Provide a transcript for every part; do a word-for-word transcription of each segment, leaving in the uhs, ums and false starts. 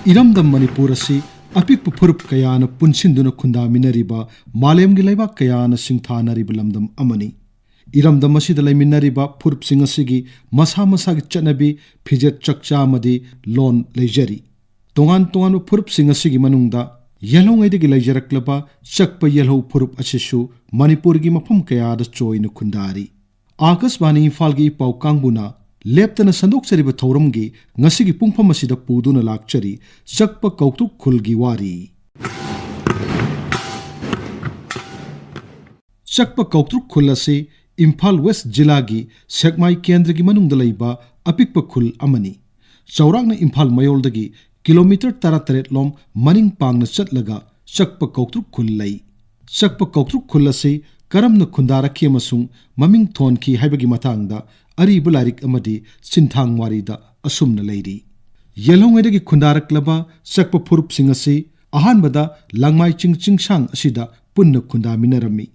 ꯏꯔꯝꯗꯝ ꯃꯅꯤꯄꯨꯔ ꯑꯁꯤ ꯑꯄꯤꯛꯄ ꯐꯨꯔꯨꯞ ꯀꯌꯥꯅ ꯄꯨꯟꯁꯤꯟꯗꯨꯅ ꯈꯨꯟꯗꯥꯃꯤꯟꯅꯔꯤꯕ, ꯃꯥꯂꯦꯝꯒꯤ ꯂꯩꯕꯥꯛ ꯀꯌꯥꯅ ꯁꯤꯡꯊꯥꯅꯔꯤꯕ ꯂꯝꯗꯝ ꯑꯃꯅꯤ꯫ ꯏꯔꯝꯗꯝ ꯑꯁꯤꯗ ꯂꯩꯃꯤꯟꯅꯔꯤꯕ ꯐꯨꯔꯨꯞꯁꯤꯡ ꯑꯁꯤꯒꯤ ꯃꯁꯥ ꯃꯁꯥꯒꯤ ꯆꯠꯅꯕꯤ, ꯐꯤꯖꯦꯠ ꯆꯛꯆꯥ ꯑꯃꯗꯤ ꯂꯣꯟ ꯂꯩꯖꯔꯤ꯫ ꯇꯣꯉꯥꯟ ꯇꯣꯉꯥꯟꯕ ꯐꯨꯔꯨꯞꯁꯤꯡ ꯑꯁꯤꯒꯤ ꯃꯅꯨꯡꯗ ꯌꯦꯜꯍꯧꯉꯩꯗꯒꯤ ꯂꯩꯖꯔꯛꯂꯕ ꯆꯛꯄ ꯌꯦꯜꯍꯧ ꯐꯨꯔꯨꯞ ꯑꯁꯤꯁꯨ ꯃꯅꯤꯄꯨꯔꯒꯤ ꯃꯐꯝ ꯀꯌꯥꯗ ꯆꯣꯏꯅ ꯈꯨꯟꯗꯥꯔꯤ꯫ ꯑꯥꯀꯥꯁꯕꯥꯅꯤ ꯏꯝꯐꯥꯜꯒꯤ ꯏꯄꯥꯎ ꯀꯥꯡꯕꯨꯅ ꯂꯦꯞꯇꯅ ꯁꯟꯗꯣꯛꯆꯔꯤꯕ ꯊꯧꯔꯝꯒꯤ ꯉꯁꯤꯒꯤ ꯄꯨꯡꯐꯝ ꯑꯁꯤꯗ ꯄꯨꯗꯨꯅ ꯂꯥꯛꯆꯔꯤ ꯆꯛꯄ ꯀꯧꯇ꯭ꯔꯨꯛ ꯈꯨꯜꯒꯤ ꯋꯥꯔꯤ꯫ ꯆꯛꯄ ꯀꯧꯇ꯭ꯔꯨꯛ ꯈꯨꯜ ꯑꯁꯤ ꯏꯝꯐꯥꯜ ꯋꯦꯁ ꯖꯤꯂꯥꯒꯤ ꯁꯦꯛꯃꯥꯏ ꯀꯦꯟꯗ꯭ꯔꯒꯤ ꯃꯅꯨꯡꯗ ꯂꯩꯕ ꯑꯄꯤꯛꯄ ꯈꯨꯜ ꯑꯃꯅꯤ꯫ ꯆꯥꯎꯔꯥꯛꯅ ꯏꯝꯐꯥꯜ ꯃꯌꯣꯜꯗꯒꯤ ꯀꯤꯂꯣꯃꯤꯇꯔ ꯇꯔꯥꯇꯔꯦꯠ ꯂꯣꯝ ꯃꯅꯤꯡ ꯄꯥꯡꯅ ꯆꯠꯂꯒ ꯆꯛꯄ ꯀꯧꯇ꯭ꯔꯨꯛ ꯈꯨꯜ ꯂꯩ꯫ ꯆꯛꯄ ꯀꯧꯇ꯭ꯔꯨꯛ ꯈꯨꯜ ꯑꯁꯤ ꯀꯔꯝꯅ ꯈꯨꯟꯗꯥꯔꯛꯈꯤ ꯑꯃꯁꯨꯡ ꯃꯃꯤꯡ ꯊꯣꯟꯈꯤ ꯍꯥꯏꯕꯒꯤ ꯃꯇꯥꯡꯗ ꯑꯔꯤꯕ ꯂꯥꯏꯔꯤꯛ ꯑꯃꯗꯤ ꯆꯤꯟꯊꯥꯡ ꯋꯥꯔꯤꯗ ꯑꯁꯨꯝꯅ ꯂꯩꯔꯤ꯫ ꯌꯦꯜꯍꯧꯉꯩꯗꯒꯤ ꯈꯨꯟꯗꯥꯔꯛꯂꯕ ꯆꯛꯄ ꯐꯨꯔꯨꯞꯁꯤꯡ ꯑꯁꯤ ꯑꯍꯥꯟꯕꯗ ꯂꯥꯡꯃꯥꯏ ꯆꯤꯡ ꯆꯤꯡꯁꯥꯡ ꯑꯁꯤꯗ ꯄꯨꯟꯅ ꯈꯨꯟꯗꯥꯃꯤꯟꯅꯔꯝꯃꯤ꯫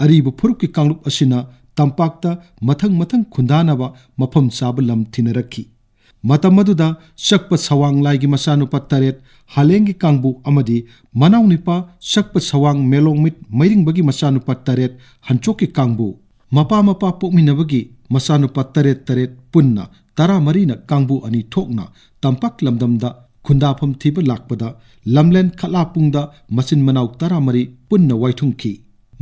ꯑꯔꯤꯕ ꯐꯨꯔꯨꯞꯀꯤ ꯀꯥꯡꯂꯨꯞ ꯑꯁꯤꯅ ꯇꯝꯄꯥꯛꯇ ꯃꯊꯪ ꯃꯊꯪ ꯈꯨꯟꯗꯥꯅꯕ ꯃꯐꯝ ꯆꯥꯕ ꯂꯝ ꯊꯤꯅꯔꯛꯈꯤ꯫ ꯃꯇꯝ ꯑꯗꯨꯗ ꯆꯛꯄ ꯁꯋꯥꯡ ꯂꯥꯏꯒꯤ ꯃꯆꯥꯅꯨꯄꯥ ꯇꯔꯦꯠ, ꯍꯂꯦꯡꯒꯤ ꯀꯥꯡꯕꯨ ꯑꯃꯗꯤ ꯃꯅꯥꯎꯅꯤꯄꯥ ꯆꯛꯄ ꯁꯋꯥꯡ ꯃꯦꯂꯣꯡꯃꯤꯠ ꯃꯩꯔꯤꯡꯕꯒꯤ ꯃꯆꯥꯅꯨꯄꯥ ꯇꯔꯦꯠ, ꯍꯟꯆꯣꯛꯀꯤ ꯀꯥꯡꯕꯨ, ꯃꯄꯥ ꯃꯄꯥ ꯄꯣꯛꯃꯤꯟꯅꯕꯒꯤ ꯃꯆꯥꯅꯨꯄꯥ ꯇꯔꯦꯠ ꯇꯔꯦꯠ ꯄꯨꯟꯅ ꯇꯔꯥꯃꯔꯤꯅ ꯀꯥꯡꯕꯨ ꯑꯅꯤ ꯊꯣꯛꯅ ꯇꯝꯄꯥꯛ ꯂꯝꯗꯝꯗ ꯈꯨꯟꯗꯥꯐꯝ ꯊꯤꯕ ꯂꯥꯛꯄꯗ ꯂꯝꯂꯦꯟ ꯈꯠꯂꯥꯄꯨꯡꯗ ꯃꯆꯤꯟ ꯃꯅꯥꯎ ꯇꯔꯥꯃꯔꯤ ꯄꯨꯟꯅ ꯋꯥꯏꯊꯨꯡꯈꯤ꯫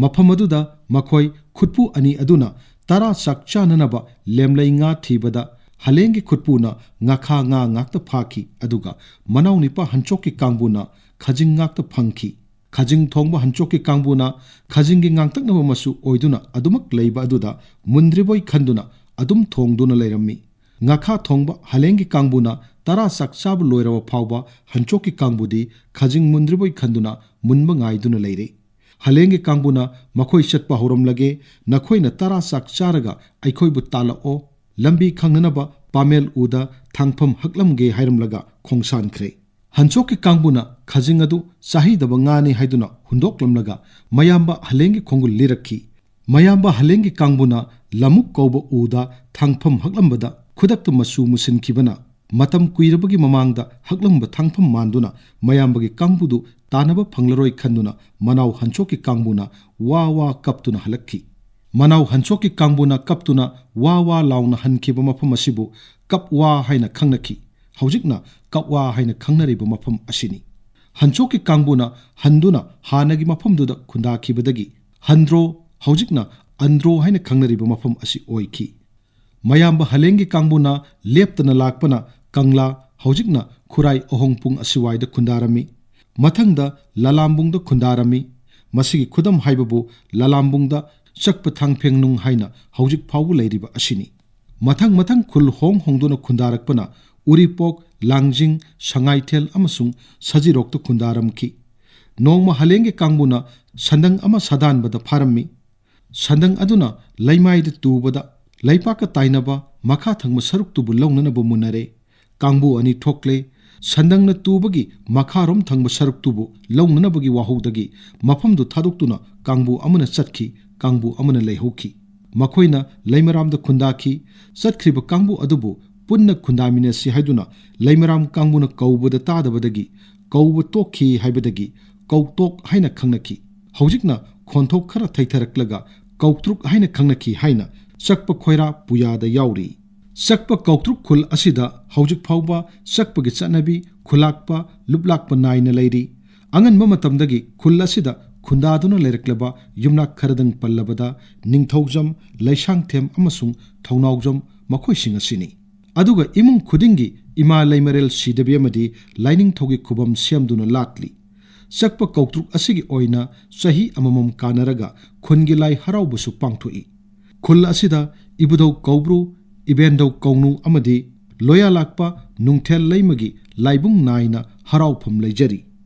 ꯃꯐꯝ ꯑꯗꯨꯗ ꯃꯈꯣꯏ ꯈꯨꯠꯄꯨ ꯑꯅꯤ ꯑꯗꯨꯅ ꯇꯔꯥ ꯆꯥꯛ ꯆꯥꯅꯅꯕ ꯂꯦꯝꯂꯩ ꯉꯥ ꯊꯤꯕꯗ ꯍꯂꯦꯡꯒꯤ ꯈꯨꯠꯄꯨꯅ ꯉꯥꯈꯥ ꯉꯥ ꯉꯥꯛꯇ ꯐꯥꯈꯤ, ꯑꯗꯨꯒ ꯃꯅꯥꯎꯅꯤꯄꯥ ꯍꯟꯆꯣꯛꯀꯤ ꯀꯥꯡꯕꯨꯅ ꯈꯖꯤꯡ ꯉꯥꯛꯇ ꯐꯪꯈꯤ꯫ ꯈꯖꯤꯡ ꯊꯣꯡꯕ ꯍꯟꯆꯣꯛꯀꯤ ꯀꯥꯡꯕꯨꯅ ꯈꯖꯤꯡꯒꯤ ꯉꯥꯡꯇꯛꯅꯕ ꯃꯆꯨ ꯑꯣꯏꯗꯨꯅ ꯑꯗꯨꯃꯛ ꯂꯩꯕ ꯑꯗꯨꯗ ꯃꯨꯟꯗ꯭ꯔꯤꯕꯣꯏ ꯈꯟꯗꯨꯅ ꯑꯗꯨꯝ ꯊꯣꯡꯗꯨꯅ ꯂꯩꯔꯝꯃꯤ꯫ ꯉꯥꯈꯥ ꯊꯣꯡꯕ ꯍꯂꯦꯡꯒꯤ ꯀꯥꯡꯕꯨꯅ ꯇꯔꯥ ꯆꯥꯛ ꯆꯥꯕ ꯂꯣꯏꯔꯕ ꯐꯥꯎꯕ ꯍꯟꯆꯣꯛꯀꯤ ꯀꯥꯡꯕꯨꯗꯤ ꯈꯖꯤꯡ ꯃꯨꯟꯗ꯭ꯔꯤꯕꯣꯏ ꯈꯟꯗꯨꯅ ꯃꯨꯟꯕ ꯉꯥꯏꯗꯨꯅ ꯂꯩꯔꯦ꯫ ꯍꯂꯦꯡꯒꯤ ꯀꯥꯡꯕꯨꯅ "ꯃꯈꯣꯏ ꯆꯠꯄ ꯍꯧꯔꯝꯂꯒꯦ, ꯅꯈꯣꯏꯅ ꯇꯔꯥ ꯆꯥꯛ ꯆꯥꯔꯒ ꯑꯩꯈꯣꯏꯕꯨ ꯇꯥꯜꯂꯛꯑꯣ, ꯂꯝꯕꯤ ꯈꯪꯅꯅꯕ ꯄꯥꯃꯦꯜ ꯎꯗ ꯊꯥꯡꯐꯝ ꯍꯛꯂꯝꯒꯦ" ꯍꯥꯏꯔꯝꯂꯒ ꯈꯣꯡꯁꯥꯟꯈ꯭ꯔꯦ꯫ ꯍꯟꯆꯣꯛꯀꯤ ꯀꯥꯡꯕꯨꯅ ꯈꯖꯤꯡ ꯑꯗꯨ ꯆꯥꯍꯩꯗꯕ ꯉꯥꯅꯤ ꯍꯥꯏꯗꯨꯅ ꯍꯨꯟꯗꯣꯛꯂꯝꯂꯒ ꯃꯌꯥꯝꯕ ꯍꯂꯦꯡꯒꯤ ꯈꯣꯡꯒꯨꯜ ꯂꯤꯔꯛꯈꯤ꯫ ꯃꯌꯥꯝꯕ ꯍꯂꯦꯡꯒꯤ ꯀꯥꯡꯕꯨꯅ ꯂꯃꯨꯛ ꯀꯧꯕ ꯎꯗ ꯊꯥꯡꯐꯝ ꯍꯛꯂꯝꯕꯗ ꯈꯨꯗꯛꯇ ꯃꯆꯨ ꯃꯨꯁꯤꯟꯈꯤꯕꯅ ꯃꯇꯝ ꯀꯨꯏꯔꯕꯒꯤ ꯃꯃꯥꯡꯗ ꯍꯛꯂꯝꯕ ꯊꯥꯡꯐꯝ ꯃꯥꯟꯗꯨꯅ ꯃꯌꯥꯝꯕꯒꯤ ꯀꯥꯡꯕꯨꯗꯨ ꯇꯥꯅꯕ ꯐꯪꯂꯔꯣꯏ ꯈꯟꯗꯨꯅ ꯃꯅꯥꯎ ꯍꯟꯆꯣꯛꯀꯤ ꯀꯥꯡꯕꯨꯅ ꯋꯥ ꯋꯥ ꯀꯞꯇꯨꯅ ꯍꯜꯂꯛꯈꯤ꯫ ꯃꯅꯥꯎ ꯍꯟꯆꯣꯛꯀꯤ ꯀꯥꯡꯕꯨꯅ ꯀꯞꯇꯨꯅ ꯋꯥ ꯋꯥ ꯂꯥꯎꯅ ꯍꯟꯈꯤꯕ ꯃꯐꯝ ꯑꯁꯤꯕꯨ ꯀꯞꯋꯥ ꯍꯥꯏꯅ ꯈꯪꯅꯈꯤ꯫ ꯍꯧꯖꯤꯛꯅ ꯀꯛꯋꯥ ꯍꯥꯏꯅ ꯈꯪꯅꯔꯤꯕ ꯃꯐꯝ ꯑꯁꯤꯅꯤ꯫ ꯍꯟꯆꯣꯛꯀꯤ ꯀꯥꯡꯕꯨꯅ ꯍꯟꯗꯨꯅ ꯍꯥꯟꯅꯒꯤ ꯃꯐꯝꯗꯨꯗ ꯈꯨꯟꯗꯥꯈꯤꯕꯗꯒꯤ ꯍꯟꯗ꯭ꯔꯣ, ꯍꯧꯖꯤꯛꯅ ꯑꯟꯗ꯭ꯔꯣ ꯍꯥꯏꯅ ꯈꯪꯅꯔꯤꯕ ꯃꯐꯝ ꯑꯁꯤ ꯑꯣꯏꯈꯤ꯫ ꯃꯌꯥꯝꯕ ꯍꯂꯦꯡꯒꯤ ꯀꯥꯡꯕꯨꯅ ꯂꯦꯞꯇꯅ ꯂꯥꯛꯄꯅ ꯀꯪꯂꯥ, ꯍꯧꯖꯤꯛꯅ ꯈꯨꯔꯥꯏ ꯑꯍꯣꯡꯄꯨꯡ ꯑꯁꯤꯋꯥꯏꯗ ꯈꯨꯟꯗꯥꯔꯝꯃꯤ꯫ ꯃꯊꯪꯗ ꯂꯂꯥꯝꯕꯨꯡꯗ ꯈꯨꯟꯗꯥꯔꯝꯃꯤ꯫ ꯃꯁꯤꯒꯤ ꯈꯨꯗꯝ ꯍꯥꯏꯕꯕꯨ ꯂꯂꯥꯝꯕꯨꯡꯗ ꯆꯛꯄ ꯊꯥꯡꯐꯦꯡꯅꯨꯡ ꯍꯥꯏꯅ ꯍꯧꯖꯤꯛ ꯐꯥꯎꯕ ꯂꯩꯔꯤꯕ ꯑꯁꯤꯅꯤ꯫ ꯃꯊꯪ ꯃꯊꯪ ꯈꯨꯜ ꯍꯣꯡ ꯍꯣꯡꯗꯨꯅ ꯈꯨꯟꯗꯥꯔꯛꯄꯅ ꯎꯔꯤꯄꯣꯛ, ꯂꯥꯡꯖꯤꯡ, ꯁꯉꯥꯏꯊꯦꯜ ꯑꯃꯁꯨꯡ ꯁꯖꯤꯔꯣꯛꯇ ꯈꯨꯟꯗꯥꯔꯝꯈꯤ꯫ ꯅꯣꯡꯃ ꯍꯂꯦꯡꯒꯤ ꯀꯥꯡꯕꯨꯅ ꯁꯟꯗꯪ ꯑꯃ ꯁꯥꯗꯥꯟꯕꯗ ꯐꯥꯔꯝꯃꯤ꯫ ꯁꯟꯗꯪ ꯑꯗꯨꯅ ꯂꯩꯃꯥꯏꯗ ꯇꯨꯕꯗ ꯂꯩꯄꯥꯛꯀ ꯇꯥꯏꯅꯕ ꯃꯈꯥ ꯊꯪꯕ ꯁꯔꯨꯛꯇꯨꯕꯨ ꯂꯧꯅꯅꯕ ꯃꯨꯟꯅꯔꯦ꯫ ꯀꯥꯡꯕꯨ ꯑꯅꯤ ꯊꯣꯛꯂꯦ꯫ ꯁꯟꯗꯪꯅ ꯇꯨꯕꯒꯤ ꯃꯈꯥꯔꯣꯝ ꯊꯪꯕ ꯁꯔꯨꯛꯇꯨꯕꯨ ꯂꯧꯅꯅꯕꯒꯤ ꯋꯥꯍꯧꯗꯒꯤ ꯃꯐꯝꯗꯨ ꯊꯥꯗꯣꯛꯇꯨꯅ ꯀꯥꯡꯕꯨ ꯑꯃꯅ ꯆꯠꯈꯤ, ꯀꯥꯡꯕꯨ ꯑꯃꯅ ꯂꯩꯍꯧꯈꯤ꯫ ꯃꯈꯣꯏꯅ ꯂꯩꯃꯔꯥꯝꯗ ꯈꯨꯟꯗꯥꯈꯤ꯫ ꯆꯠꯈ꯭ꯔꯤꯕ ꯀꯥꯡꯕꯨ ꯑꯗꯨꯕꯨ ꯄꯨꯟꯅ ꯈꯨꯟꯗꯥꯃꯤꯟꯅꯁꯤ ꯍꯥꯏꯗꯨꯅ ꯂꯩꯃꯔꯥꯝ ꯀꯥꯡꯕꯨꯅ ꯀꯧꯕꯗ ꯇꯥꯗꯕꯗꯒꯤ ꯀꯧꯕ ꯇꯣꯛꯈꯤ ꯍꯥꯏꯕꯗꯒꯤ ꯀꯧꯇꯣꯛ ꯍꯥꯏꯅ ꯈꯪꯅꯈꯤ꯫ ꯍꯧꯖꯤꯛꯅ ꯈꯣꯟꯊꯣꯛ ꯈꯔ ꯊꯩꯊꯔꯛꯂꯒ ꯀꯧꯇ꯭ꯔꯨꯛ ꯍꯥꯏꯅ ꯈꯪꯅꯈꯤ ꯍꯥꯏꯅ ꯆꯛꯄ ꯈꯣꯏꯔꯥ ꯄꯨꯌꯥꯗ ꯌꯥꯎꯔꯤ꯫ ꯆꯛꯄ ꯀꯧꯇ꯭ꯔꯨꯛ ꯈꯨꯜ ꯑꯁꯤꯗ ꯍꯧꯖꯤꯛ ꯐꯥꯎꯕ ꯆꯛꯄꯒꯤ ꯆꯠꯅꯕꯤ, ꯈꯨꯂꯥꯛꯄ, ꯂꯨꯞꯂꯥꯛꯄ ꯅꯥꯏꯅ ꯂꯩꯔꯤ꯫ ꯑꯉꯟꯕ ꯃꯇꯝꯗꯒꯤ ꯈꯨꯜ ꯑꯁꯤꯗ ꯈꯨꯟꯗꯥꯗꯨꯅ ꯂꯩꯔꯛꯂꯕ ꯌꯨꯝꯅꯥꯛ ꯈꯔꯗꯪ ꯄꯜꯂꯕꯗ ꯅꯤꯡꯊꯧꯖꯝ, ꯂꯩꯁꯥꯡꯊꯦꯝ ꯑꯃꯁꯨꯡ ꯊꯧꯅꯥꯎꯖꯝ ꯃꯈꯣꯏꯁꯤꯡ ꯑꯁꯤꯅꯤ꯫ ꯑꯗꯨꯒ ꯏꯃꯨꯡ ꯈꯨꯗꯤꯡꯒꯤ ꯏꯃꯥ ꯂꯩꯃꯔꯦꯜ ꯁꯤꯗꯕꯤ ꯑꯃꯗꯤ ꯂꯥꯏꯅꯤꯡꯊꯧꯒꯤ ꯈꯨꯕꯝ ꯁꯦꯝꯗꯨꯅ ꯂꯥꯠꯂꯤ꯫ ꯆꯛꯄ ꯀꯧꯇ꯭ꯔꯨꯛ ꯑꯁꯤꯒꯤ ꯑꯣꯏꯅ ꯆꯍꯤ ꯑꯃꯃꯝ ꯀꯥꯟꯅꯔꯒ ꯈꯨꯟꯒꯤ ꯂꯥꯏ ꯍꯔꯥꯎꯕꯁꯨ ꯄꯥꯡꯊꯣꯛꯏ꯫ ꯈꯨꯜ ꯑꯁꯤꯗ ꯏꯕꯨꯙꯧ ꯀꯧꯕ꯭ꯔꯨ, ꯏꯕꯦꯟꯙꯧ ꯀꯧꯅꯨ ꯑꯃꯗꯤ ꯂꯣꯌꯥꯂꯥꯛꯄ ꯅꯨꯡꯊꯦꯜ ꯂꯩꯃꯒꯤ ꯂꯥꯏꯕꯨꯡ ꯅꯥꯏꯅ ꯍꯔꯥꯎꯐꯝ ꯂꯩꯖꯔꯤ꯫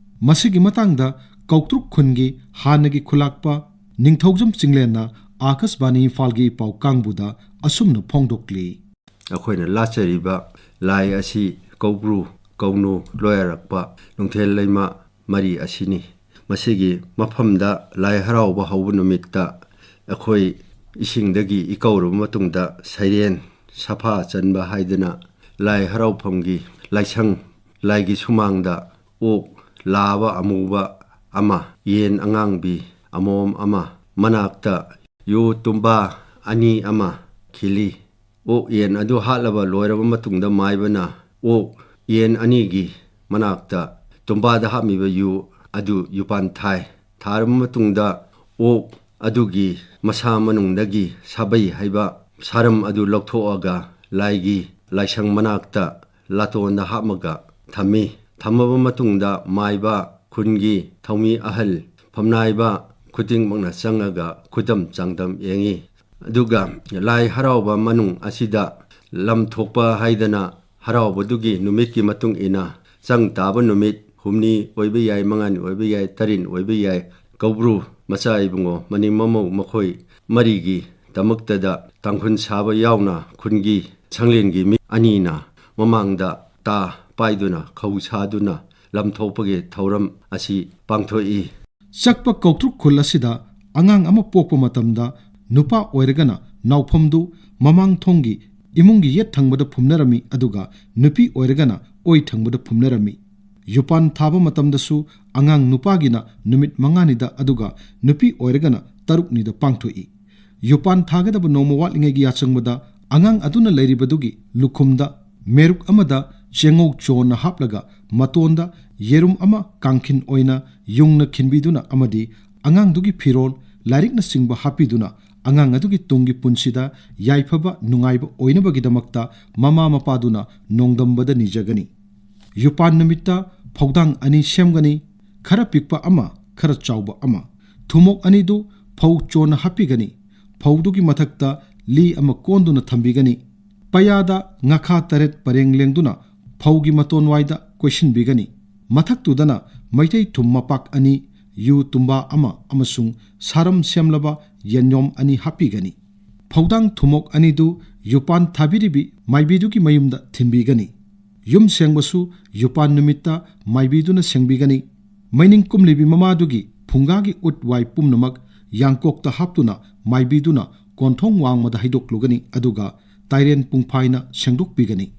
ꯃꯁꯤꯒꯤ ꯃꯇꯥꯡꯗ ꯀꯧꯇ꯭ꯔꯨꯛ ꯈꯨꯟꯒꯤ ꯍꯥꯟꯅꯒꯤ ꯈꯨꯂꯥꯛꯄ ꯅꯤꯡꯊꯧꯖꯝ ꯆꯤꯡꯂꯦꯟꯅ ꯑꯥꯀꯥꯁꯕꯥꯅꯤ ꯏꯝꯐꯥꯜꯒꯤ ꯄꯥꯎ ꯀꯥꯡꯕꯨꯗ ꯑꯁꯨꯝꯅ ꯐꯣꯡꯗꯣꯛꯂꯤ꯫ ꯑꯩꯈꯣꯏꯅ ꯂꯥꯠꯆꯔꯤꯕ ꯂꯥꯏ ꯑꯁꯤ ꯀꯧꯕ꯭ꯔꯨ, ꯀꯧꯅꯨ, ꯂꯣꯌꯥꯔꯛꯄ, ꯅꯨꯡꯊꯦꯜ ꯂꯩꯃ ꯃꯔꯤ ꯑꯁꯤꯅꯤ꯫ ꯃꯁꯤꯒꯤ ꯃꯐꯝꯗ ꯂꯥꯏ ꯍꯔꯥꯎꯕ ꯍꯧꯕ ꯅꯨꯃꯤꯠꯇ ꯑꯩꯈꯣꯏ ꯏꯁꯤꯡꯗꯒꯤ ꯏꯀꯧꯔꯕ ꯃꯇꯨꯡꯗ ꯁꯩꯔꯦꯟ, ꯁꯐꯥ ꯆꯟꯕ ꯍꯥꯏꯗꯅ ꯂꯥꯏ ꯍꯔꯥꯎꯐꯝꯒꯤ ꯂꯥꯏꯁꯪ, ꯂꯥꯏꯒꯤ ꯁꯨꯃꯥꯡꯗ ꯑꯣꯛ ꯂꯥꯕ ꯑꯃꯨꯕ ꯑꯃ, ꯌꯦꯟ ꯑꯉꯥꯡꯕꯤ ꯑꯃꯣꯝ ꯑꯃ, ꯃꯅꯥꯛꯇ ꯌꯨ ꯇꯨꯝꯕꯥ ꯑꯅꯤ ꯑꯃ ꯈꯤꯜꯂꯤ꯫ ꯑꯣꯛ ꯌꯦꯟ ꯑꯗꯨ ꯍꯥꯠꯂꯕ ꯂꯣꯏꯔꯕ ꯃꯇꯨꯡꯗ, ꯃꯥꯏꯕꯅ ꯑꯣꯛ ꯌꯦꯟ ꯑꯅꯤꯒꯤ ꯃꯅꯥꯛꯇ ꯇꯨꯝꯕꯥꯗ ꯍꯥꯞꯂꯤꯕ ꯌꯨ ꯑꯗꯨ ꯌꯨꯄꯥꯟ ꯊꯥꯏ꯫ ꯊꯥꯔꯕ ꯃꯇꯨꯡꯗ, ꯑꯣꯛ ꯑꯗꯨꯒꯤ ꯃꯁꯥ ꯃꯅꯨꯡꯗꯒꯤ ꯁꯥꯕꯩ ꯍꯥꯏꯕ ꯁꯥꯔꯝ ꯑꯗꯨ ꯂꯧꯊꯣꯛꯑꯒ, ꯂꯥꯏꯒꯤ ꯂꯥꯏꯁꯪ ꯃꯅꯥꯛꯇ ꯂꯥꯇꯣꯟꯗ ꯍꯥꯞꯃꯒ ꯊꯝꯃꯤ꯫ ꯊꯝꯃꯕ ꯃꯇꯨꯡꯗ, ꯃꯥꯏꯕ, ꯈꯨꯟꯒꯤ ꯊꯧꯃꯤ ꯑꯍꯜ, ꯐꯝꯅꯥꯏꯕ ꯈꯨꯗꯤꯡꯃꯛꯅ ꯆꯪꯉꯒ ꯈꯨꯗꯝ ꯆꯥꯡꯗꯝ ꯌꯦꯡꯉꯤ꯫ ꯑꯗꯨꯒ ꯂꯥꯏ ꯍꯔꯥꯎꯕ ꯃꯅꯨꯡ ꯑꯁꯤꯗ ꯂꯝ ꯊꯣꯛꯄ ꯍꯥꯏꯗꯅ, ꯍꯔꯥꯎꯕꯗꯨꯒꯤ ꯅꯨꯃꯤꯠꯀꯤ ꯃꯇꯨꯡ ꯏꯟꯅ ꯆꯪ ꯇꯥꯕ ꯅꯨꯃꯤꯠ ꯍꯨꯝꯅꯤ ꯑꯣꯏꯕ ꯌꯥꯏ, ꯃꯉꯥꯅꯤ ꯑꯣꯏꯕ ꯌꯥꯏ, ꯇꯔꯦꯠ ꯑꯣꯏꯕ ꯌꯥꯏ, ꯀꯧꯕ꯭ꯔꯨ ꯃꯆꯥ ꯏꯕꯨꯡꯉꯣ, ꯃꯅꯤꯡ ꯃꯃꯧ, ꯃꯈꯣꯏ ꯃꯔꯤꯒꯤ ꯗꯃꯛꯇꯗ ꯇꯥꯡꯈꯨꯜ ꯁꯥꯕ ꯌꯥꯎꯅ ꯈꯨꯟꯒꯤ ꯁꯪꯂꯦꯟꯒꯤ ꯃꯤ ꯑꯅꯤꯅ ꯃꯃꯥꯡꯗ ꯇꯥ ꯄꯥꯏꯗꯨꯅ, ꯈꯧ ꯁꯥꯗꯨꯅ ꯂꯝ ꯊꯣꯛꯄꯒꯤ ꯊꯧꯔꯝ ꯑꯁꯤ ꯄꯥꯡꯊꯣꯛꯏ꯫ ꯆꯛꯄ ꯀꯧꯇ꯭ꯔꯨꯛ ꯈꯨꯜ ꯑꯁꯤꯗ ꯑꯉꯥꯡ ꯑꯃ ꯄꯣꯛꯄ ꯃꯇꯝꯗ, ꯅꯨꯄꯥ ꯑꯣꯏꯔꯒꯅ ꯅꯥꯎꯐꯝꯗꯨ ꯃꯃꯥꯡ ꯊꯣꯡꯒꯤ ꯏꯃꯨꯡꯒꯤ ꯌꯦꯠ ꯊꯪꯕꯗ ꯐꯨꯝꯅꯔꯝꯃꯤ, ꯑꯗꯨꯒ ꯅꯨꯄꯤ ꯑꯣꯏꯔꯒꯅ ꯑꯣꯏ ꯊꯪꯕꯗ ꯐꯨꯝꯅꯔꯝꯃꯤ꯫ ꯌꯨꯄꯥꯟ ꯊꯥꯕ ꯃꯇꯝꯗꯁꯨ ꯑꯉꯥꯡ ꯅꯨꯄꯥꯒꯤꯅ ꯅꯨꯃꯤꯠ ꯃꯉꯥꯅꯤꯗ, ꯑꯗꯨꯒ ꯅꯨꯄꯤ ꯑꯣꯏꯔꯒꯅ ꯇꯔꯨꯛꯅꯤꯗ ꯄꯥꯡꯊꯣꯛꯏ꯫ ꯌꯨꯄꯥꯟ ꯊꯥꯒꯗꯕ ꯅꯣꯡꯃ ꯋꯥꯠꯂꯤꯉꯩꯒꯤ ꯌꯥꯆꯪꯕꯗ, ꯑꯉꯥꯡ ꯑꯗꯨꯅ ꯂꯩꯔꯤꯕꯗꯨꯒꯤ ꯂꯨꯈꯨꯝꯗ ꯃꯦꯔꯨꯛ ꯑꯃꯗ ꯆꯦꯡꯉꯧ ꯆꯣꯟꯅ ꯍꯥꯞꯂꯒ, ꯃꯇꯣꯟꯗ ꯌꯦꯔꯨꯝ ꯑꯃ ꯀꯥꯡꯈꯤꯟ ꯑꯣꯏꯅ ꯌꯨꯡꯅ ꯈꯤꯟꯕꯤꯗꯨꯅ ꯑꯃꯗꯤ ꯑꯉꯥꯡꯗꯨꯒꯤ ꯐꯤꯔꯣꯜ, ꯂꯥꯏꯔꯤꯛꯅꯆꯤꯡꯕ ꯍꯥꯞꯄꯤꯗꯨꯅ, ꯑꯉꯥꯡ ꯑꯗꯨꯒꯤ ꯇꯨꯡꯒꯤ ꯄꯨꯟꯁꯤꯗ ꯌꯥꯏꯐꯕ ꯅꯨꯡꯉꯥꯏꯕ ꯑꯣꯏꯅꯕꯒꯤꯗꯃꯛꯇ ꯃꯃꯥ ꯃꯄꯥꯗꯨꯅ ꯅꯣꯡꯗꯝꯕꯗ ꯅꯤꯖꯒꯅꯤ꯫ ꯌꯨꯄꯥꯟ ꯅꯨꯃꯤꯠꯇ ꯐꯧꯗꯥꯡ ꯑꯅꯤ ꯁꯦꯝꯒꯅꯤ, ꯈꯔ ꯄꯤꯛꯄ ꯑꯃ, ꯈꯔ ꯆꯥꯎꯕ ꯑꯃ꯫ ꯊꯨꯝꯃꯣꯛ ꯑꯅꯤꯗꯨ ꯐꯧ ꯆꯣꯟꯅ ꯍꯥꯞꯄꯤꯒꯅꯤ꯫ ꯐꯧꯗꯨꯒꯤ ꯃꯊꯛꯇ ꯂꯤ ꯑꯃ ꯀꯣꯟꯗꯨꯅ ꯊꯝꯕꯤꯒꯅꯤ꯫ ꯄꯌꯥꯗ ꯉꯥꯈꯥ ꯇꯔꯦꯠ ꯄꯔꯦꯡ ꯂꯦꯡꯗꯨꯅ ꯐꯧꯒꯤ ꯃꯇꯣꯟꯋꯥꯏꯗ ꯀꯣꯏꯁꯤꯟꯕꯤꯒꯅꯤ꯫ ꯃꯊꯛꯇꯨꯗꯅ ꯃꯩꯇꯩ ꯊꯨꯝ ꯃꯄꯥꯛ ꯑꯅꯤ, ꯌꯨ ꯇꯨꯝꯕꯥ ꯑꯃ ꯑꯃꯁꯨꯡ ꯁꯥꯔꯝ ꯁꯦꯝꯂꯕ ꯌꯦꯟꯌꯣꯝ ꯑꯅꯤ ꯍꯥꯞꯄꯤꯒꯅꯤ꯫ ꯐꯧꯗꯥꯡ ꯊꯨꯝꯃꯣꯛ ꯑꯅꯤꯗꯨ ꯌꯨꯄꯥꯟ ꯊꯥꯕꯤꯔꯤꯕꯤ ꯃꯥꯏꯕꯤꯗꯨꯒꯤ ꯃꯌꯨꯝꯗ ꯊꯤꯟꯕꯤꯒꯅꯤ꯫ ꯌꯨꯝ ꯁꯦꯡꯕꯁꯨ ꯌꯨꯄꯥꯟ ꯅꯨꯃꯤꯠꯇ ꯃꯥꯏꯕꯤꯗꯨꯅ ꯁꯦꯡꯕꯤꯒꯅꯤ꯫ ꯃꯩꯅꯤꯡ ꯀꯨꯝꯂꯤꯕꯤ ꯃꯃꯥꯗꯨꯒꯤ ꯐꯨꯡꯒꯥꯒꯤ ꯎꯠ ꯋꯥꯏ ꯄꯨꯝꯅꯃꯛ ꯌꯥꯡꯀꯣꯛꯇ ꯍꯥꯞꯇꯨꯅ ꯃꯥꯏꯕꯤꯗꯨꯅ ꯀꯣꯟꯊꯣꯡ ꯋꯥꯡꯃꯗ ꯍꯩꯗꯣꯛꯂꯨꯒꯅꯤ, ꯑꯗꯨꯒ ꯇꯥꯏꯔꯦꯟ ꯄꯨꯡꯐꯥꯏꯅ ꯁꯦꯡꯗꯣꯛꯄꯤꯒꯅꯤ꯫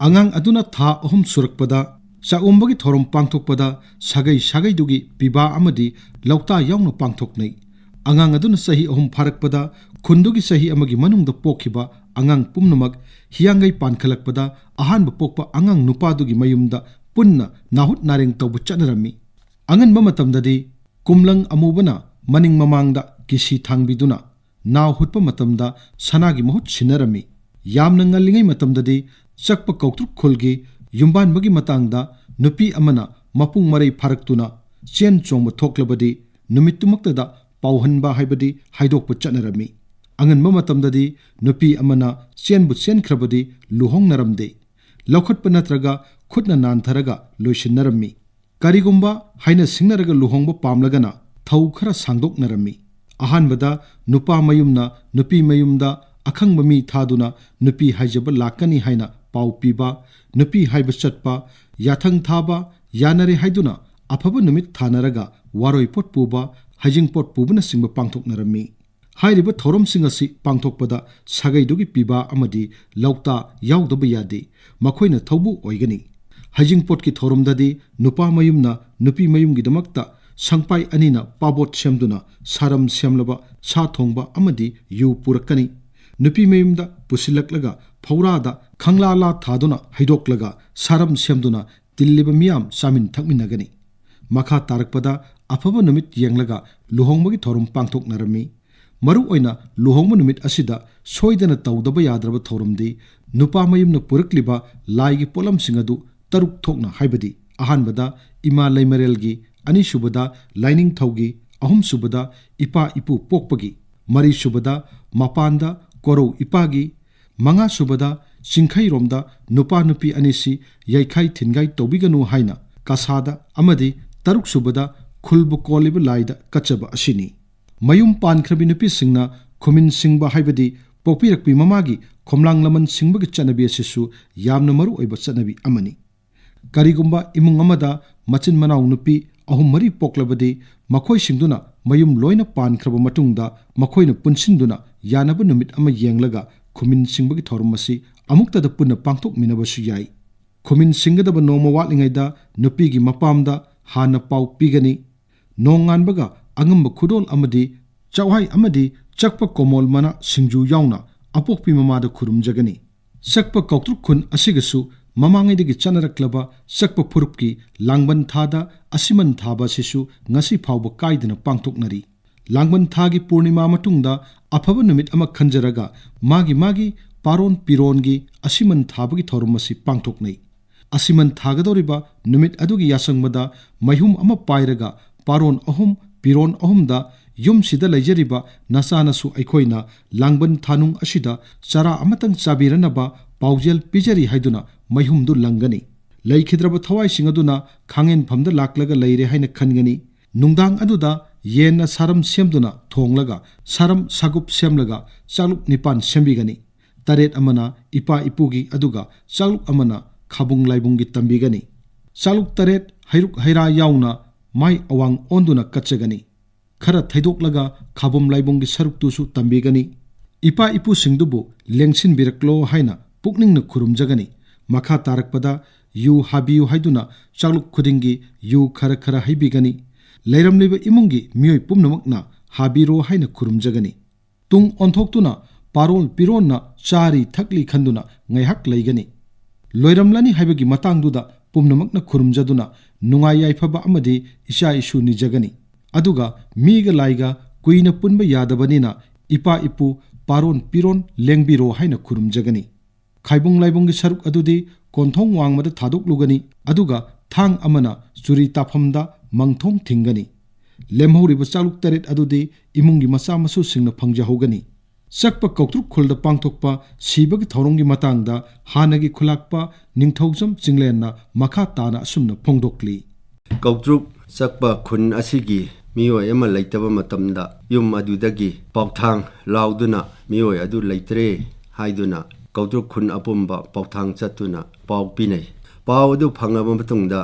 ꯑꯉꯥꯡ ꯑꯗꯨꯅ ꯊꯥ ꯑꯍꯨꯝ ꯁꯨꯔꯛꯄꯗ ꯆꯥꯛꯎꯝꯕꯒꯤ ꯊꯧꯔꯝ ꯄꯥꯡꯊꯣꯛꯄꯗ ꯁꯥꯒꯩ ꯁꯥꯒꯩꯗꯨꯒꯤ ꯄꯤꯕꯥ ꯑꯃꯗꯤ ꯂꯧꯇꯥ ꯌꯥꯎꯅ ꯄꯥꯡꯊꯣꯛꯅꯩ꯫ ꯑꯉꯥꯡ ꯑꯗꯨꯅ ꯆꯍꯤ ꯑꯍꯨꯝ ꯐꯥꯔꯛꯄꯗ ꯈꯨꯟꯗꯨꯒꯤ ꯆꯍꯤ ꯑꯃꯒꯤ ꯃꯅꯨꯡꯗ ꯄꯣꯛꯈꯤꯕ ꯑꯉꯥꯡ ꯄꯨꯝꯅꯃꯛ ꯍꯤꯌꯥꯡꯒꯩ ꯄꯥꯟꯈꯠꯂꯛꯄꯗ ꯑꯍꯥꯟꯕ ꯄꯣꯛꯄ ꯑꯉꯥꯡ ꯅꯨꯄꯥꯗꯨꯒꯤ ꯃꯌꯨꯝꯗ ꯄꯨꯟꯅ ꯅꯥꯍꯨꯠ ꯅꯥꯔꯦꯡ ꯇꯧꯕ ꯆꯠꯅꯔꯝꯃꯤ꯫ ꯑꯉꯟꯕ ꯃꯇꯝꯗꯗꯤ ꯀꯨꯝꯂꯪ ꯑꯃꯨꯕꯅ ꯃꯅꯤꯡ ꯃꯃꯥꯡꯗ ꯀꯤꯁꯤ ꯊꯥꯡꯕꯤꯗꯨꯅ ꯅꯥꯎ ꯍꯨꯠꯄ ꯃꯇꯝꯗ ꯁꯅꯥꯒꯤ ꯃꯍꯨꯠ ꯁꯤꯟꯅꯔꯝꯃꯤ꯫ ꯌꯥꯝꯅ ꯉꯜꯂꯤꯉꯩ ꯃꯇꯝꯗꯗꯤ ꯆꯛꯄ ꯀꯧꯇ꯭ꯔꯨꯛ ꯈꯨꯜꯒꯤ ꯌꯨꯝꯕꯥꯟꯕꯒꯤ ꯃꯇꯥꯡꯗ ꯅꯨꯄꯤ ꯑꯃꯅ ꯃꯄꯨꯡ ꯃꯔꯩ ꯐꯥꯔꯛꯇꯨꯅ ꯆꯦꯟ ꯆꯣꯡꯕ ꯊꯣꯛꯂꯕꯗꯤ ꯅꯨꯃꯤꯠꯇꯨꯃꯛꯇꯗ ꯄꯥꯎꯍꯟꯕ ꯍꯥꯏꯕꯗꯤ ꯍꯥꯏꯗꯣꯛꯄ ꯆꯠꯅꯔꯝꯃꯤ꯫ ꯑꯉꯟꯕ ꯃꯇꯝꯗꯗꯤ ꯅꯨꯄꯤ ꯑꯃꯅ ꯆꯦꯟꯕꯨ ꯆꯦꯟꯈ꯭ꯔꯕꯗꯤ ꯂꯨꯍꯣꯡꯅꯔꯝꯗꯦ꯫ ꯂꯧꯈꯠꯄ ꯅꯠꯇ꯭ꯔꯒ ꯈꯨꯠꯅ ꯅꯥꯟꯊꯔꯒ ꯂꯣꯏꯁꯤꯟꯅꯔꯝꯃꯤ꯫ ꯀꯔꯤꯒꯨꯝꯕ ꯍꯥꯏꯅ ꯁꯤꯡꯅꯔꯒ ꯂꯨꯍꯣꯡꯕ ꯄꯥꯝꯂꯒꯅ ꯊꯧ ꯈꯔ ꯁꯥꯡꯗꯣꯛꯅꯔꯝꯃꯤ꯫ ꯑꯍꯥꯟꯕꯗ ꯅꯨꯄꯥ ꯃꯌꯨꯝꯅ ꯅꯨꯄꯤ ꯃꯌꯨꯝꯗ ꯑꯈꯪꯕ ꯃꯤ ꯊꯥꯗꯨꯅ ꯅꯨꯄꯤ ꯍꯥꯏꯖꯕ ꯂꯥꯛꯀꯅꯤ ꯍꯥꯏꯅ ꯄꯥꯎ ꯄꯤꯕ, ꯅꯨꯄꯤ ꯍꯥꯏꯕ ꯆꯠꯄ, ꯌꯥꯊꯪ ꯊꯥꯕ, ꯌꯥꯅꯔꯦ ꯍꯥꯏꯗꯨꯅ ꯑꯐꯕ ꯅꯨꯃꯤꯠ ꯊꯥꯅꯔꯒ ꯋꯥꯔꯣꯏ ꯄꯣꯠ ꯄꯨꯕ, ꯍꯩꯖꯤꯡ ꯄꯣꯠ ꯄꯨꯕꯅꯆꯤꯡꯕ ꯄꯥꯡꯊꯣꯛꯅꯔꯝꯃꯤ꯫ ꯍꯥꯏꯔꯤꯕ ꯊꯧꯔꯝꯁꯤꯡ ꯑꯁꯤ ꯄꯥꯡꯊꯣꯛꯄꯗ ꯁꯥꯒꯩꯗꯨꯒꯤ ꯄꯤꯕꯥ ꯑꯃꯗꯤ ꯂꯧꯇꯥ ꯌꯥꯎꯗꯕ ꯌꯥꯗꯦ꯫ ꯃꯈꯣꯏꯅ ꯊꯧꯕꯨ ꯑꯣꯏꯒꯅꯤ꯫ ꯍꯩꯖꯤꯡꯄꯣꯠꯀꯤ ꯊꯧꯔꯝꯗꯗꯤ ꯅꯨꯄꯥ ꯃꯌꯨꯝꯅ ꯅꯨꯄꯤ ꯃꯌꯨꯝꯒꯤꯗꯃꯛꯇ ꯁꯪꯄꯥꯏ ꯑꯅꯤꯅ ꯄꯥꯕꯣꯠ ꯁꯦꯝꯗꯨꯅ ꯁꯥꯔꯝ ꯁꯦꯝꯂꯕ ꯁꯥ ꯊꯣꯡꯕ ꯑꯃꯗꯤ ꯌꯨ ꯄꯨꯔꯛꯀꯅꯤ꯫ ꯅꯨꯄꯤ ꯃꯌꯨꯝꯗ ꯄꯨꯁꯤꯜꯂꯛꯂꯒ ꯐꯧꯔꯥꯗ ꯈꯪꯂꯥ ꯂꯥ ꯊꯥꯗꯨꯅ ꯍꯩꯗꯣꯛꯂꯒ ꯁꯥꯔꯝ ꯁꯦꯝꯗꯨꯅ ꯇꯤꯜꯂꯤꯕ ꯃꯤꯌꯥꯝ ꯆꯥꯃꯤꯟ ꯊꯛꯃꯤꯟꯅꯒꯅꯤ꯫ ꯃꯈꯥ ꯇꯥꯔꯛꯄꯗ ꯑꯐꯕ ꯅꯨꯃꯤꯠ ꯌꯦꯡꯂꯒ ꯂꯨꯍꯣꯡꯕꯒꯤ ꯊꯧꯔꯝ ꯄꯥꯡꯊꯣꯛꯅꯔꯝꯃꯤ꯫ ꯃꯔꯨꯑꯣꯏꯅ ꯂꯨꯍꯣꯡꯕ ꯅꯨꯃꯤꯠ ꯑꯁꯤꯗ ꯁꯣꯏꯗꯅ ꯇꯧꯗꯕ ꯌꯥꯗ꯭ꯔꯕ ꯊꯧꯔꯝꯗꯤ ꯅꯨꯄꯥ ꯃꯌꯨꯝꯅ ꯄꯨꯔꯛꯂꯤꯕ ꯂꯥꯏꯒꯤ ꯄꯣꯠꯂꯝꯁꯤꯡ ꯑꯗꯨ ꯇꯔꯨꯛ ꯊꯣꯛꯅ, ꯍꯥꯏꯕꯗꯤ ꯑꯍꯥꯟꯕꯗ ꯏꯃꯥ ꯂꯩꯃꯔꯦꯜꯒꯤ, ꯑꯅꯤꯁꯨꯕꯗ ꯂꯥꯏꯅꯤꯡꯊꯧꯒꯤ, ꯑꯍꯨꯝꯁꯨꯕꯗ ꯏꯄꯥ ꯏꯄꯨ ꯄꯣꯛꯄꯒꯤ, ꯃꯔꯤꯁꯨꯕꯗ ꯃꯄꯥꯟꯗ ꯀꯣꯔꯧ ꯏꯄꯥꯒꯤ, ꯃꯉꯥꯁꯨꯕꯗ ꯆꯤꯡꯈꯩꯔꯣꯝꯗ ꯅꯨꯄꯥ ꯅꯨꯄꯤ ꯑꯅꯤꯁꯤ ꯌꯩꯈꯥꯏ ꯊꯤꯟꯒꯥꯏ ꯇꯧꯕꯤꯒꯅꯨ ꯍꯥꯏꯅ ꯀꯁꯥꯗ ꯑꯃꯗꯤ ꯇꯔꯨꯛꯁꯨꯕꯗ ꯈꯨꯜꯕꯨ ꯀꯣꯜꯂꯤꯕ ꯂꯥꯏꯗ ꯀꯠꯆꯕ ꯑꯁꯤꯅꯤ꯫ ꯃꯌꯨꯝ ꯄꯥꯟꯈ꯭ꯔꯕꯤ ꯅꯨꯄꯤꯁꯤꯡꯅ ꯈꯨꯃꯤꯟ ꯁꯤꯡꯕ ꯍꯥꯏꯕꯗꯤ ꯄꯣꯛꯄꯤꯔꯛꯄꯤ ꯃꯃꯥꯒꯤ ꯈꯣꯝꯂꯥꯡ ꯂꯃꯟ ꯁꯤꯡꯕꯒꯤ ꯆꯠꯅꯕꯤ ꯑꯁꯤꯁꯨ ꯌꯥꯝꯅ ꯃꯔꯨ ꯑꯣꯏꯕ ꯆꯠꯅꯕꯤ ꯑꯃꯅꯤ꯫ ꯀꯔꯤꯒꯨꯝꯕ ꯏꯃꯨꯡ ꯑꯃꯗ ꯃꯆꯤꯟ ꯃꯅꯥꯎ ꯅꯨꯄꯤ ꯑꯍꯨꯝ ꯃꯔꯤ ꯄꯣꯛꯂꯕꯗꯤ ꯃꯈꯣꯏꯁꯤꯡꯗꯨꯅ ꯃꯌꯨꯝ ꯂꯣꯏꯅ ꯄꯥꯟꯈ꯭ꯔꯕ ꯃꯇꯨꯡꯗ ꯃꯈꯣꯏꯅ ꯄꯨꯟꯁꯤꯟꯗꯨꯅ ꯌꯥꯅꯕ ꯅꯨꯃꯤꯠ ꯑꯃ ꯌꯦꯡꯂꯒ ꯈꯨꯃꯤꯟ ꯁꯤꯡꯕꯒꯤ ꯊꯧꯔꯝ ꯑꯁꯤ ꯑꯃꯨꯛꯇꯗ ꯄꯨꯟꯅ ꯄꯥꯡꯊꯣꯛꯃꯤꯟꯅꯕꯁꯨ ꯌꯥꯏ꯫ ꯈꯨꯃꯤꯟ ꯁꯤꯡꯒꯗꯕ ꯅꯣꯡꯃ ꯋꯥꯠꯂꯤꯉꯩꯗ ꯅꯨꯄꯤꯒꯤ ꯃꯄꯥꯝꯗ ꯍꯥꯟꯅ ꯄꯥꯎ ꯄꯤꯒꯅꯤ꯫ ꯅꯣꯡꯉꯥꯟꯕꯒ ꯑꯉꯝꯕ ꯈꯨꯗꯣꯜ ꯑꯃꯗꯤ ꯆꯥꯛꯍꯋꯥꯏ ꯑꯃꯗꯤ ꯆꯛꯄ ꯀꯣꯃꯣꯜ ꯃꯅꯥ ꯁꯤꯡꯖꯨ ꯌꯥꯎꯅ ꯑꯄꯣꯛꯄꯤ ꯃꯃꯥꯗ ꯈꯨꯔꯨꯝꯖꯒꯅꯤ꯫ ꯆꯛꯄ ꯀꯧꯇ꯭ꯔꯨꯛ ꯈꯨꯟ ꯑꯁꯤꯒꯁꯨ ꯃꯃꯥꯡꯉꯩꯗꯒꯤ ꯆꯠꯅꯔꯛꯂꯕ ꯆꯛꯄ ꯐꯨꯔꯨꯞꯀꯤ ꯂꯥꯡꯕꯟ ꯊꯥꯗ ꯑꯁꯤꯃꯟ ꯊꯥꯕ ꯑꯁꯤꯁꯨ ꯉꯁꯤ ꯐꯥꯎꯕ ꯀꯥꯏꯗꯅ ꯄꯥꯡꯊꯣꯛꯅꯔꯤ꯫ ꯂꯥꯡꯕꯟ ꯊꯥꯒꯤ ꯄꯨꯔꯅꯤꯃꯥ ꯃꯇꯨꯡꯗ ꯑꯐꯕ ꯅꯨꯃꯤꯠ ꯑꯃ ꯈꯟꯖꯔꯒ ꯃꯥꯒꯤ ꯃꯥꯒꯤ ꯄꯥꯔꯣꯟ ꯄꯤꯔꯣꯟꯒꯤ ꯑꯁꯤꯃꯟ ꯊꯥꯕꯒꯤ ꯊꯧꯔꯝ ꯑꯁꯤ ꯄꯥꯡꯊꯣꯛꯅꯩ꯫ ꯑꯁꯤꯃꯟ ꯊꯥꯒꯗꯧꯔꯤꯕ ꯅꯨꯃꯤꯠ ꯑꯗꯨꯒꯤ ꯌꯥꯆꯪꯕꯗ ꯃꯩꯍꯨꯝ ꯑꯃ ꯄꯥꯏꯔꯒ ꯄꯥꯔꯣꯟ ꯑꯍꯨꯝ ꯄꯤꯔꯣꯟ ꯑꯍꯨꯝꯗ ꯌꯨꯝꯁꯤꯗ ꯂꯩꯖꯔꯤꯕ ꯅꯆꯥꯅꯁꯨ ꯑꯩꯈꯣꯏꯅ ꯂꯥꯡꯕꯟ ꯊꯥꯅꯨꯡ ꯑꯁꯤꯗ ꯆꯔꯥ ꯑꯃꯇꯪ ꯆꯥꯕꯤꯔꯅꯕ ꯄꯥꯎꯖꯦꯜ ꯄꯤꯖꯔꯤ ꯍꯥꯏꯗꯨꯅ ꯃꯩꯍꯨꯝꯗꯨ ꯂꯪꯒꯅꯤ꯫ ꯂꯩꯈꯤꯗ꯭ꯔꯕ ꯊꯋꯥꯏꯁꯤꯡ ꯑꯗꯨꯅ ꯈꯥꯡꯉꯦꯟꯐꯝꯗ ꯂꯥꯛꯂꯒ ꯂꯩꯔꯦ ꯍꯥꯏꯅ ꯈꯟꯒꯅꯤ꯫ ꯅꯨꯡꯗꯥꯡ ꯑꯗꯨꯗ ꯌꯦꯟꯅ ꯁꯥꯔꯝ ꯁꯦꯝꯗꯨꯅ ꯊꯣꯡꯂꯒ ꯁꯥꯔꯝ ꯁꯥꯒꯨꯞ ꯁꯦꯝꯂꯒ ꯆꯥꯛꯂꯨꯛ ꯅꯤꯄꯥꯟ ꯁꯦꯝꯕꯤꯒꯅꯤ꯫ ꯇꯔꯦꯠ ꯑꯃꯅ ꯏꯄꯥ ꯏꯄꯨꯒꯤ ꯑꯗꯨꯒ ꯆꯥꯛꯂꯨꯛ ꯑꯃꯅ ꯈꯥꯕꯨꯡ ꯂꯥꯏꯕꯨꯡꯒꯤ ꯇꯝꯕꯤꯒꯅꯤ꯫ ꯆꯥꯛꯂꯨꯛ ꯇꯔꯦꯠ ꯍꯩꯔꯨꯛ ꯍꯩꯔꯥ ꯌꯥꯎꯅ ꯃꯥꯏ ꯑꯋꯥꯡ ꯑꯣꯟꯗꯨꯅ ꯀꯠꯆꯒꯅꯤ꯫ ꯈꯔ ꯊꯩꯗꯣꯛꯂꯒ ꯈꯥꯕꯨꯝ ꯂꯥꯏꯕꯨꯡꯒꯤ ꯁꯔꯨꯛꯇꯨꯁꯨ ꯇꯝꯕꯤꯒꯅꯤ꯫ ꯏꯄꯥ ꯏꯄꯨꯁꯤꯡꯗꯨꯕꯨ ꯂꯦꯡꯁꯤꯟꯕꯤꯔꯛꯂꯣ ꯍꯥꯏꯅ ꯄꯨꯛꯅꯤꯡꯅ ꯈꯨꯔꯨꯝꯖꯒꯅꯤ꯫ ꯃꯈꯥ ꯇꯥꯔꯛꯄꯗ ꯌꯨ ꯍꯥꯕꯤꯌꯨ ꯍꯥꯏꯗꯨꯅ ꯆꯥꯛꯂꯨꯛ ꯈꯨꯗꯤꯡꯒꯤ ꯌꯨ ꯈꯔ ꯈꯔ ꯍꯩꯕꯤꯒꯅꯤ꯫ ꯂꯩꯔꯝꯂꯤꯕ ꯏꯃꯨꯡꯒꯤ ꯃꯤꯑꯣꯏ ꯄꯨꯝꯅꯃꯛꯅ ꯍꯥꯕꯤꯔꯣ ꯍꯥꯏꯅ ꯈꯨꯔꯨꯝꯖꯒꯅꯤ꯫ ꯇꯨꯡ ꯑꯣꯟꯊꯣꯛꯇꯨꯅ ꯄꯥꯔꯣꯜ ꯄꯤꯔꯣꯟꯅ ꯆꯥꯔꯤ ꯊꯛꯂꯤ ꯈꯟꯗꯨꯅ ꯉꯥꯏꯍꯥꯛ ꯂꯩꯒꯅꯤ꯫ ꯂꯣꯏꯔꯝꯂꯅꯤ ꯍꯥꯏꯕꯒꯤ ꯃꯇꯥꯡꯗꯨꯗ ꯄꯨꯝꯅꯃꯛꯅ ꯈꯨꯔꯨꯝꯖꯗꯨꯅ ꯅꯨꯡꯉꯥꯏ ꯌꯥꯏꯐꯕ ꯑꯃꯗꯤ ꯏꯆꯥ ꯏꯁꯨ ꯅꯤꯖꯒꯅꯤ꯫ ꯑꯗꯨꯒ ꯃꯤꯒ ꯂꯥꯏꯒ ꯀꯨꯏꯅ ꯄꯨꯟꯕ ꯌꯥꯗꯕꯅꯤꯅ ꯏꯄꯥ ꯏꯄꯨ ꯄꯥꯔꯣꯟ ꯄꯤꯔꯣꯟ ꯂꯦꯡꯕꯤꯔꯣ ꯍꯥꯏꯅ ꯈꯨꯔꯨꯝꯖꯒꯅꯤ꯫ ꯈꯥꯏꯕꯨꯡ ꯂꯥꯏꯕꯨꯡꯒꯤ ꯁꯔꯨꯛ ꯑꯗꯨꯗꯤ ꯀꯣꯟꯊꯣꯡ ꯋꯥꯡꯃꯗ ꯊꯥꯗꯣꯛꯂꯨꯒꯅꯤ, ꯑꯗꯨꯒ ꯊꯥꯡ ꯑꯃꯅ ꯆꯨꯔꯤ ꯇꯥꯐꯝꯗ ꯃꯪꯊꯣꯡ ꯊꯤꯡꯒꯅꯤ꯫ ꯂꯦꯝꯍꯧꯔꯤꯕ ꯆꯥꯂꯨꯛ ꯇꯔꯦꯠ ꯑꯗꯨꯗꯤ ꯏꯃꯨꯡꯒꯤ ꯃꯆꯥ ꯃꯁꯨꯁꯤꯡꯅ ꯐꯪꯖꯍꯧꯒꯅꯤ꯫ ꯆꯛꯄ ꯀꯧꯇ꯭ꯔꯨꯛ ꯈꯨꯜꯗ ꯄꯥꯡꯊꯣꯛꯄ ꯁꯤꯕꯒꯤ ꯊꯧꯔꯝꯒꯤ ꯃꯇꯥꯡꯗ ꯍꯥꯟꯅꯒꯤ ꯈꯨꯂꯥꯛꯄ ꯅꯤꯡꯊꯧꯖꯝ ꯆꯤꯡꯂꯦꯟꯅ ꯃꯈꯥ ꯇꯥꯅ ꯑꯁꯨꯝꯅ ꯐꯣꯡꯗꯣꯛꯂꯤ꯫ ꯀꯧꯇ꯭ꯔꯨꯛ ꯆꯛꯄ ꯈꯨꯟ ꯑꯁꯤꯒꯤ ꯃꯤꯑꯣꯏ ꯑꯃ ꯂꯩꯇꯕ ꯃꯇꯝꯗ ꯌꯨꯝ ꯑꯗꯨꯗꯒꯤ ꯄꯥꯎꯊꯥꯡ ꯂꯥꯎꯗꯨꯅ ꯃꯤꯑꯣꯏ ꯑꯗꯨ ꯂꯩꯇ꯭ꯔꯦ ꯍꯥꯏꯗꯨꯅ ꯀꯧꯇ꯭ꯔꯨꯛ ꯈꯨꯟ ꯑꯄꯨꯝꯕ ꯄꯥꯎꯊꯥꯡ ꯆꯠꯇꯨꯅ ꯄꯥꯎ ꯄꯤꯅꯩ꯫ ꯄꯥꯎ ꯑꯗꯨ ꯐꯪꯉꯕ ꯃꯇꯨꯡꯗ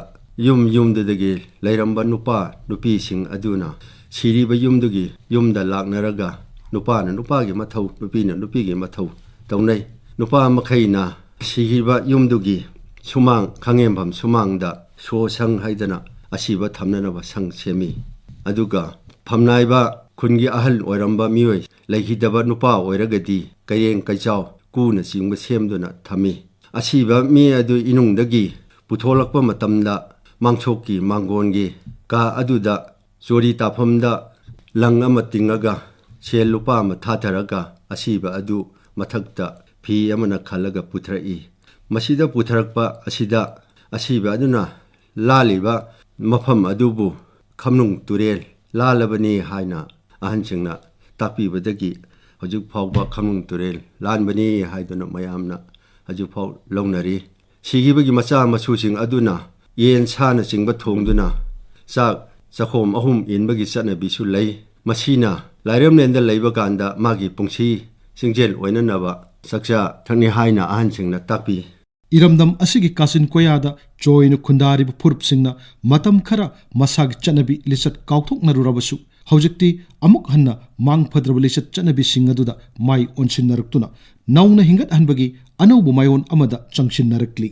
ꯌꯨꯝ ꯌꯨꯝꯗꯨꯗꯒꯤ ꯂꯩꯔꯝꯕ ꯅꯨꯄꯥ ꯅꯨꯄꯤꯁꯤꯡ ꯑꯗꯨꯅ ꯁꯤꯔꯤꯕ ꯌꯨꯝꯗꯨꯒꯤ ꯌꯨꯝꯗ ꯂꯥꯛꯅꯔꯒ ꯅꯨꯄꯥꯅ ꯅꯨꯄꯥꯒꯤ ꯃꯊꯧ, ꯅꯨꯄꯤꯅ ꯅꯨꯄꯤꯒꯤ ꯃꯊꯧ ꯇꯧꯅꯩ꯫ ꯅꯨꯄꯥ ꯃꯈꯩꯅ ꯁꯤꯈꯤꯕ ꯌꯨꯝꯗꯨꯒꯤ ꯁꯨꯃꯥꯡ, ꯈꯥꯉꯦꯝꯐꯝ ꯁꯨꯃꯥꯡꯗ ꯁꯣ ꯁꯪ ꯍꯥꯏꯗꯅ ꯑꯁꯤꯕ ꯊꯝꯅꯅꯕ ꯁꯪ ꯁꯦꯝꯃꯤ꯫ ꯑꯗꯨꯒ ꯐꯝꯅꯥꯏꯕ ꯈꯨꯟꯒꯤ ꯑꯍꯜ ꯑꯣꯏꯔꯝꯕ ꯃꯤꯑꯣꯏ ꯂꯩꯈꯤꯗꯕ ꯅꯨꯄꯥ ꯑꯣꯏꯔꯒꯗꯤ ꯀꯩꯔꯦꯡ ꯀꯩꯆꯥꯎ ꯀꯨꯅꯆꯤꯡꯕ ꯁꯦꯝꯗꯨꯅ ꯊꯝꯃꯤ꯫ ꯑꯁꯤꯕ ꯃꯤ ꯑꯗꯨ ꯏꯅꯨꯡꯗꯒꯤ ꯄꯨꯊꯣꯛꯂꯛꯄ ꯃꯇꯝꯗ ꯃꯥꯡꯁꯣꯛꯀꯤ ꯃꯥꯡꯒꯣꯟꯒꯤ ꯀꯥ ꯑꯗꯨꯗ ꯆꯣꯔꯤ ꯇꯥꯐꯝꯗ ꯂꯪ ꯑꯃ ꯇꯤꯡꯉꯒ ꯁꯦꯜ ꯂꯨꯄꯥ ꯑꯃ ꯊꯥꯊꯔꯒ ꯑꯁꯤꯕ ꯑꯗꯨ ꯃꯊꯛꯇ ꯐꯤ ꯑꯃꯅ ꯈꯜꯂꯒ ꯄꯨꯊꯔꯛꯏ꯫ ꯃꯁꯤꯗ ꯄꯨꯊꯔꯛꯄ ꯑꯁꯤꯗ ꯑꯁꯤꯕ ꯑꯗꯨꯅ ꯂꯥꯜꯂꯤꯕ ꯃꯐꯝ ꯑꯗꯨꯕꯨ ꯈꯝꯅꯨꯡ ꯇꯨꯔꯦꯜ ꯂꯥꯜꯂꯕꯅꯤ ꯍꯥꯏꯅ ꯑꯍꯟꯁꯤꯡꯅ ꯇꯥꯛꯄꯤꯕꯗꯒꯤ ꯍꯧꯖꯤꯛ ꯐꯥꯎꯕ ꯈꯝꯅꯨꯡ ꯇꯨꯔꯦꯜ ꯂꯥꯟꯕꯅꯤ ꯍꯥꯏꯗꯨꯅ ꯃꯌꯥꯝꯅ ꯍꯧꯖꯤꯛ ꯐꯥꯎ ꯂꯧꯅꯔꯤ꯫ ꯁꯤꯈꯤꯕꯒꯤ ꯃꯆꯥ ꯃꯁꯨꯁꯤꯡ ꯑꯗꯨꯅ ꯌꯦꯟ ꯁꯥꯅꯆꯤꯡꯕ ꯊꯣꯡꯗꯨꯅ ꯆꯥꯛ ꯆꯥꯛꯈꯣꯝ ꯑꯍꯨꯝ ꯏꯟꯕꯒꯤ ꯆꯠꯅꯕꯤꯁꯨ ꯂꯩ꯫ ꯃꯁꯤꯅ ꯂꯥꯏꯔꯦꯝꯂꯦꯟꯗ ꯂꯩꯕ ꯀꯥꯟꯗ ꯃꯥꯒꯤ ꯄꯨꯟꯁꯤ ꯆꯤꯡꯖꯦꯜ ꯑꯣꯏꯅꯅꯕ ꯆꯥꯛꯆꯥ ꯊꯛꯅꯤ ꯍꯥꯏꯅ ꯑꯍꯟꯁꯤꯡꯅ ꯇꯥꯛꯄꯤ꯫ ꯏꯔꯝꯗꯝ ꯑꯁꯤꯒꯤ ꯀꯥꯆꯤꯟ ꯀꯣꯌꯥꯗ ꯆꯣꯏꯅ ꯈꯨꯟꯗꯥꯔꯤꯕ ꯐꯨꯔꯨꯞꯁꯤꯡꯅ ꯃꯇꯝ ꯈꯔ ꯃꯁꯥꯒꯤ ꯆꯠꯅꯕꯤ ꯂꯤꯆꯠ ꯀꯥꯎꯊꯣꯛꯅꯔꯨꯔꯕꯁꯨ, ꯍꯧꯖꯤꯛꯇꯤ ꯑꯃꯨꯛ ꯍꯟꯅ ꯃꯥꯡ ꯐꯗ꯭ꯔꯕ ꯂꯤꯆꯠ ꯆꯠꯅꯕꯤꯁꯤꯡ ꯑꯗꯨꯗ ꯃꯥꯏ ꯑꯣꯟꯁꯤꯟꯅꯔꯛꯇꯨꯅ ꯅꯧꯅ ꯍꯤꯡꯒꯠꯍꯟꯕꯒꯤ ꯑꯅꯧꯕ ꯃꯥꯏꯑꯣꯟ ꯑꯃꯗ ꯆꯪꯁꯤꯟꯅꯔꯛꯂꯤ꯫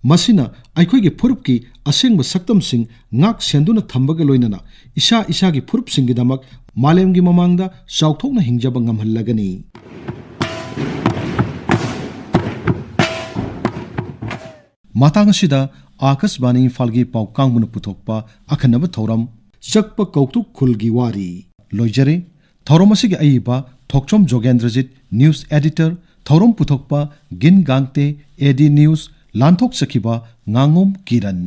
ꯃꯁꯤꯅ ꯑꯩꯈꯣꯏꯒꯤ ꯐꯨꯔꯨꯞꯀꯤ ꯑꯁꯦꯡꯕ ꯁꯛꯇꯝꯁꯤꯡ ꯉꯥꯛ ꯁꯦꯟꯗꯨꯅ ꯊꯝꯕꯒ ꯂꯣꯏꯅꯅ ꯏꯁꯥ ꯏꯁꯥꯒꯤ ꯐꯨꯔꯨꯞꯁꯤꯡꯒꯤꯗꯃꯛ ꯃꯥꯂꯦꯝꯒꯤ ꯃꯃꯥꯡꯗ ꯆꯥꯎꯊꯣꯛꯅ ꯍꯤꯡꯖꯕ ꯉꯝꯍꯜꯂꯒꯅꯤ꯫ ꯃꯇꯥꯡ ꯑꯁꯤꯗ ꯑꯥꯀꯥꯁꯕꯥꯅꯤ ꯏꯝꯐꯥꯜꯒꯤ ꯄꯥꯎ ꯀꯥꯡꯕꯨꯅ ꯄꯨꯊꯣꯛꯄ ꯑꯈꯟꯅꯕ ꯊꯧꯔꯝ ꯆꯛꯄ ꯀꯧꯇ꯭ꯔꯨꯛ ꯈꯨꯜꯒꯤ ꯋꯥꯔꯤ ꯂꯣꯏꯖꯔꯦ꯫ ꯊꯧꯔꯝ ꯑꯁꯤꯒꯤ ꯑꯏꯕ ꯊꯣꯛꯆꯣꯝ ꯖꯣꯒꯦꯟꯗ꯭ꯔꯖꯤꯠ, ꯅ꯭ꯌꯨꯁ ꯑꯦꯗꯤꯇꯔ, ꯊꯧꯔꯝ ꯄꯨꯊꯣꯛꯄ ꯒꯤꯟ ꯒꯥꯡꯇꯦ, ꯑꯦ ꯗꯤ ꯅ꯭ꯌꯨꯁ, ꯂꯥꯟꯊꯣꯛꯆꯈꯤꯕ ꯉꯥꯉꯣꯝ ꯀꯤꯔꯟ꯫